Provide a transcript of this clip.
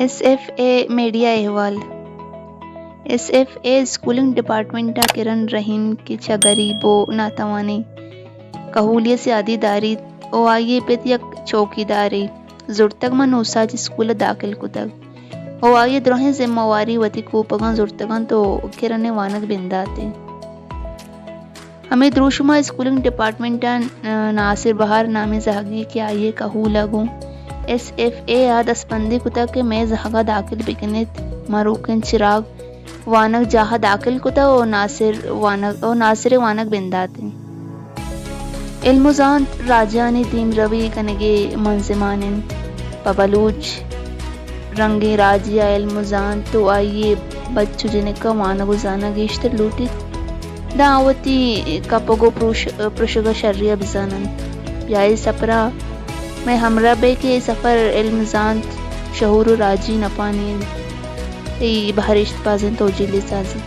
S F A media احوال۔ S F A schooling department ءَ کرن رحیم کہ چہ گریب و ناتوانیں کہولی ءَ سیادی داریت و آئی ءِ پت یک چوکیدارے زرتگ، ماں نوساچ اسکول ءَ داخل کتگ و آئی ءِ درہیں ذمہ واری وتی کوپگاں زرتگ انت و کرن ءِ وانگ بندات انت۔ ہمے دروشم ءَ اسکولنگ ڈپارٹمنٹ ءَ ناصر بہار نامیں زہگے کہ آئی ءِ کہول ءَ گوں ایس ایف اے ءَ دستبندی کتگ کہ مئے زہگ ءَ داخل بہ کن ات، ماں روکیں چراگ وانگ جاہ ءَ داخل کتگ و ناصر وانگ، و ناصر ءِ وانگ بندات انت۔ علم و زانت راجانی دیمروی کنگ ءِ منظمان انت۔ پہ بلوچ رنگیں راجے ءَ علم و زانت و آئی ءِ بچ و جنک ءَ وانگ و زانگ گیشتر لوٹیت، داں آ وتی کپگ و پروش-، پرشگ ءَ شری ءَ بزان انت۔ بیا اے سپر ءَ مئے ہمراہ بئے کہ اے سفر علم، زانت، شعور و راجی نپانی انت۔ اے بہرشت بازیں توجیلے سازی۔